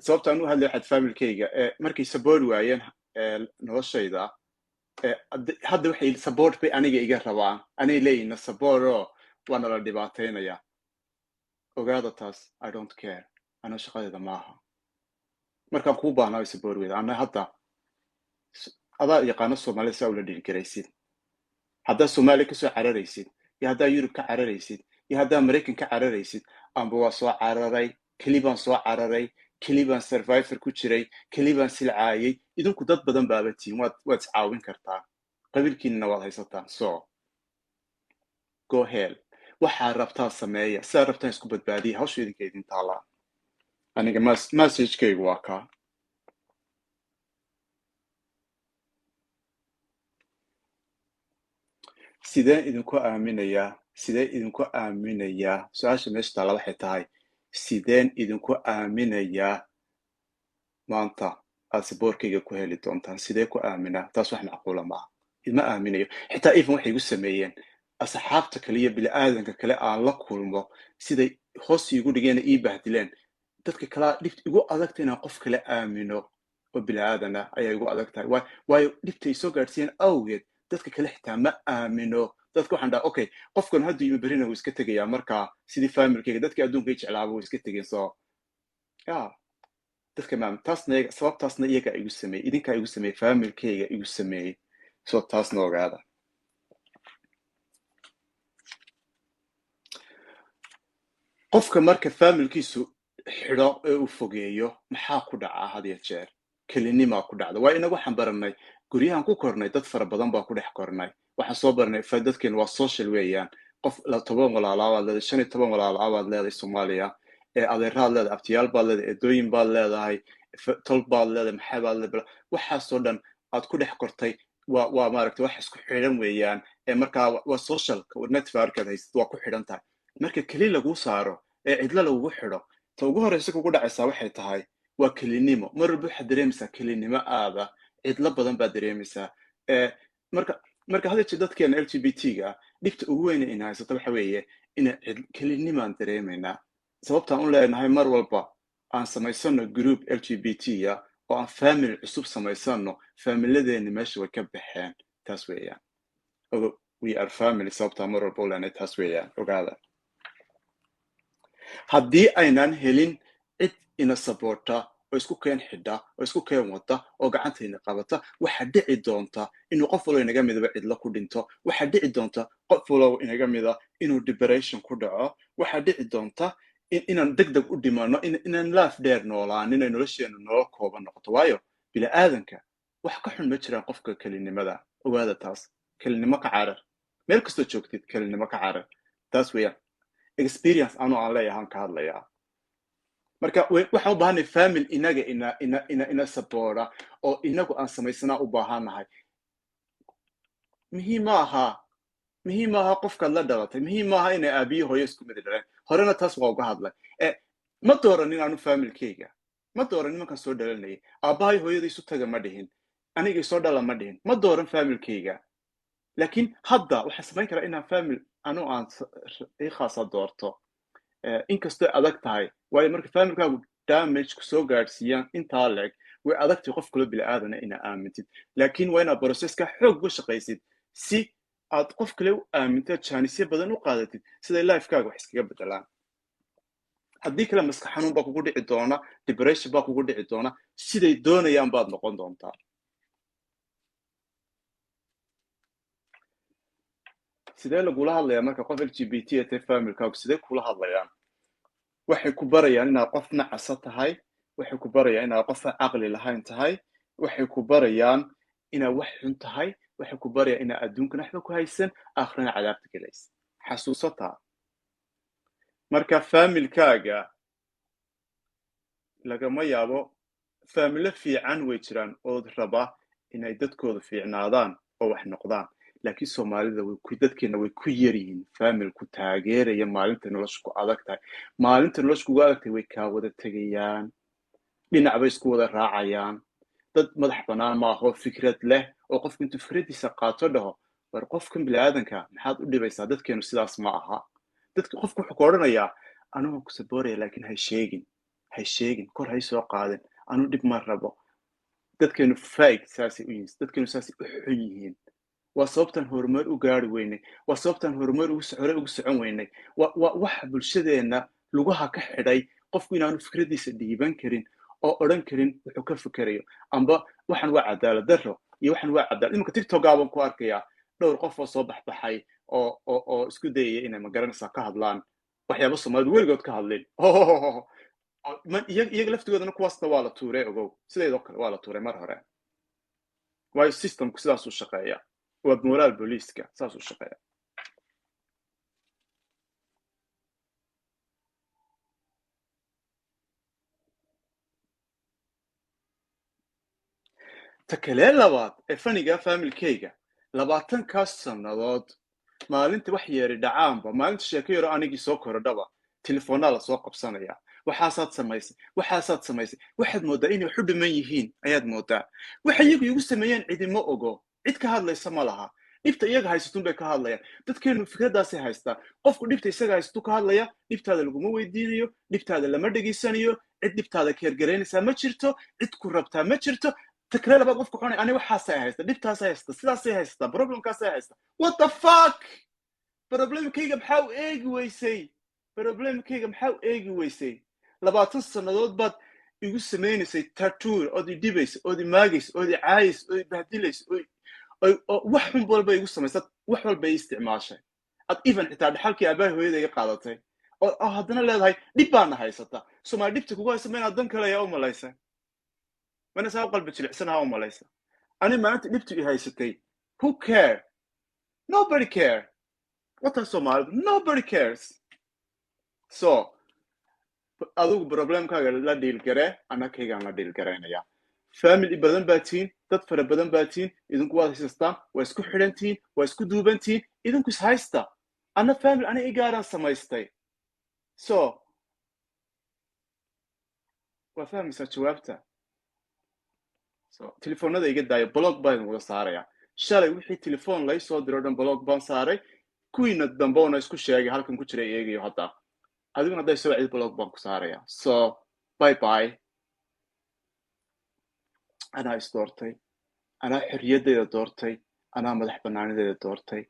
Sababta aan u hadlay waxaad familkayga markay support waayeen noloshayda, hadda waxay support bay aniga iga rabaan, anay leeyihin support oo waa nala dhibaataynaya. Ogaada taas, I don't care, ana shaqadeeda maaha. Markaan kuu baahnaa way support weyda. Ana hadda adaa yaqaano Soomaalida saa ula dhiirigaraysid. Haddaa Soomaaliya kasoo cararaysid iyo haddaa Yurub ka cararaysid iyo haddaa Maraykan ka cararaysid, amba waa soo cararay, keli baan soo cararay, keli baan survivor ku jiray, keli baan silcaayay. Idinku dad badan baaba tihiin, waad iscaawin kartaa, qabiilkiinana waad haysataan. So go hell, waxaa rabtaa sameeya, sidaa rabtaan isku badbaadiya, hawsha idinka idin taalaa. Aniga messagekaygu waa kaa. Sideen idinku aaminayaa? Sidee idinku aaminayaa? Su-aasha meesha taalla waxay tahay, sideen idinku aaminayaa maanta aad supportkayga ku heli doontaan? Sidee ku aaminaa? Taas wax macquula maaha, idma aaminayo. Xitaa even waxay igu sameeyeen asxaabta kale iyo bini'aadanka kale aan la kulmo, siday hoos iigu dhigeen, ii bahdileen dadka kalaa. Dhibt igu adagta inaan qof kale aamino oo bini'aadan ah ayaa igu adag tahay, waayo dhibta ay soo gaadhsiiyeen awgeed dadka kale xitaa ma aamino. Dadka waxaan dhaha, okay, qofkan hadduu yimi berrina wuu iska tegayaa. Markaa sidii familkayga, dadkii adduunka i jeclaaba wuu iska tegeen. So ya dadka maam taasna iyaga, sababtaasna iyagaa igu sameeyey, idinkaa igu sameeyey, familkayga igu sameeyey. So taasna ogaada. Qofka marka familkiisu xidho ee uu fogeeyo, maxaa ku dhacaa? Had iyo jeer kelinimaa ku dhacda. Waa inagu waxaan baranay guryahan ku kornay, dad fara badan baa ku dhex kornay. Waxaan soo baranay dadkeenu waa social weeyaan. Qof 10 walaalaa baad leedahay, 15 walaalaa baad leedahay Soomaaliya, ee adeeraad leedahay, abtiyaal baad leedahay, eedooyin baad leedahay, tol baad leedahay, maxay baad leedahay. Waxaasoo dhan aad ku dhex kortay waa maaragtay wax isku xidhan weeyaan. Ee markaa waa socialka networkaad haysatid, waa ku xidhan tahay. Marka keli laguu saaro ee cidlo lagugu xidho, ta ugu horreysa kugu dhacaysaa waxay tahay waa kelinimo. Mar walba waxaad dareemaysaa kelinimo, aada cidlo badan baad dareemaysaa. Marka hadda jeer dadkeena LGBT-ga dhibta ugu weyne ina haysato waxa weeye ina kelinimaan dareemaynaa. Sababtaan u leenahay mar walba aan samaysano group LGBT-ga oo aan family cusub samaysano, faamiladeeni meesha way ka baxeen, taas weeyaan. Ogo, we are family. Sababtaan mar walba u leenahay taas weeyaan. Ogaada, haddii aynaan helin cid ina supporta oo isku keen xidha oo isku keen wada oo gacantayna qabata, waxaa dhici doonta inuu qof walbo inaga midaba cidlo ku dhinto. Waxaa dhici doonta qof walbo inaga mida inuu depression ku dhaco. Waxaa dhici doonta inaan deg deg u dhimano, inaan laaf dheer noolaan, inay nolosheenu nolol kooban noqoto. Waayo bini'aadanka wax ka xun ma jiraan qofka kelinimada. Ogaada taas, kelinimo ka carar. Meel kastoo joogtid kelinimo ka carar, taas weeyaan. Experience anoo aan leeyahan ka hadlayaa. Marka waxaan u baahanay family inaga ina supporta oo inagu aan samaysanaa u baahannahay. Muhiim ma aha, muhiim ma aha qofkaad la dhalatay, muhiim ma aha inay aabiyo hooyo isku mid dhaleen. Horena taas waa uga hadlay. Ma dooranin anu familkayga, ma dooranin markaan soo dhalanayay. Aabbahay hooyada isu taga ma dhihin, aniga isoo dhala ma dhihin, ma dooran familkayga. Laakiin hadda waxaan samayn karaa inaan family anu aan ii khaasa doorto, inkastoo adag tahay. Waayo marka familkaagu damage ku soo gaadhsiiyaan intaa leeg, way adagtahay qof kalo bini'aadana inaa aamintid. Laakiin waa inaad processka xoog uga shaqaysid si aad qof kale u aamintid, jaanisyo badan u qaadatid, siday lifekaaga wax iskaga bedelaan. Haddii kale maskax xanuun baa kugu dhici doona, depression baa kugu dhici doona, siday doonayaan baad noqon doontaa. Sidee lagula hadlayaa marka qof LGBT atay familkaagu? Sidee kula hadlayaan? Waxay ku barayaan inaad qof nacasa tahay, waxay ku barayaan inaad qof aan caqli lahayn tahay, waxay ku barayaan inaad wax xun tahay, waxay ku barayaan inaad adduunkan waxba ku haysan, aakhirana cadaabta gelaysa. Xasuusataa, marka familkaaga lagama yaabo. Faamilo fiican way jiraan oo raba inay dadkooda fiicnaadaan oo wax noqdaan, laakiin Soomaalida way ku dadkeena way ku yar yihiin famil ku taageeraya maalinta nolosha ku adag tahay. Maalinta nolosha kugu adag tahay way kaa wada tegayaan, dhinac bay isku wada raacayaan. Dad madax bannaan maaho, fikrad leh oo qofku intuu fikradiisa qaato dhaho, war qofkan bini'aadanka maxaad u dhibaysaa? Dadkeenu sidaas ma aha. Dadka qofku wuxuu ku odhanayaa, anigoo ku supportaya, laakiin ha sheegin, ha Hay sheegin, kor hay soo qaadin, anu dhib ma rabo. Dadkeenu faig saasay u yihiin, dadkeenu saasay u xun yihiin. Waa sababtaan horumar u gaari weynay, waa sababtaan horumar hore ugu socon weynay. Waa waxa bulshadeenna lugaha ka xidhay, qofku inaanu fikradiisa dhiiban karin oo odhan karin wuxuu ka fikerayo, amba waxan waa cadaalad darro iyo waxan waa cadaalad. Iminka TikTok-aaban ku arkayaa dhowr qof oo soo baxbaxay oo isku dayaya inay, magaranaysaa, ka hadlaan waxyaaba Soomaalidu weligood ka hadlin. Iyaga laftigoodana kuwaasna waa la tuuray, ogow, sideedoo kale waa la tuuray mar hore, waayo systemku sidaasuu shaqeeya, waa moral booliiska, saasuu shaqeeya. Ta kalee labaad ee faniga, familkayga 20-kaas sannadood, maalinta wax yeeri dhacaanba, maalinta sheeko yaro anigii soo korodhaba, telefoonaa la soo qabsanaya: "Waxaasaad samaysay, waxaasaad samaysay." Waxaad mooddaa inay wax u dhiman yihiin, ayaad mooddaa. Waxa iyagu igu sameeyeen cidima ogo, cid ka hadlaysa ma laha. Dhibta iyaga haysatun bay ka hadlayaan. Dadkeenu fikraddaasay haystaan: qofku dhibta isaga haysatuu ka hadlaya, dhibtaada laguma weydiinayo, dhibtaada lama dhegaysanayo, cid dhibtaada keergaraynaysaa ma jirto, cid ku rabtaa ma jirto. Ta kale labaad, qofku xunay: "Ani waxaasay haysta, dhibtaasay haysta, sidaasay haysta, problemkaasay haysta." What the fuck? Problemkayga maxaa u eegi weysay? Problemkayga maxaa u eegi weysay? 20 sannadood baad igu samaynaysay torture, ood i dhibaysa, ood i maagaysa, ood i caayaysa, ood i bahdilaysa, oo wax xun walba igu samaysad, wax walba i isticmaashay, ad even xitaa dhaxalkii aabahay hooyada iga qaadatay, oo haddana leedahay dhib baana haysata. Soomaali dhibta kugu haysa ma inaad dan kale ayaa u malaysa? Mana saa u qalbi jilicsanaha u malaysa? Ani maalinta dhibtu i haysatay, who care? Nobody care. Wataa Soomaalidu, nobody cares. So adigu problemkaaga la dhiilgaree, anakaygaan la dhiilgaraynaya. Family badan baa tihiin, dad fara badan baa tihiin, idinku waad haysastaan, waa isku xidhan tihiin, waa isku duuban tihiin, idinku is haysta. Ana family ana igaaraan samaystay. So waa fahmaysaa jawaabta. So telefoonada iga daayo, block baan wada saaraya. Shalay wixii telefoon lay soo diro dhan block baan saaray. Kuwiina dambe oona isku sheegay halkan ku jira eegayo hadda, adiguna hadday soo wacdid block baan ku saaraya. So bye bye. Anaa is doortay, anaa xorriyadayda doortay, anaa madax banaanideeda doortay.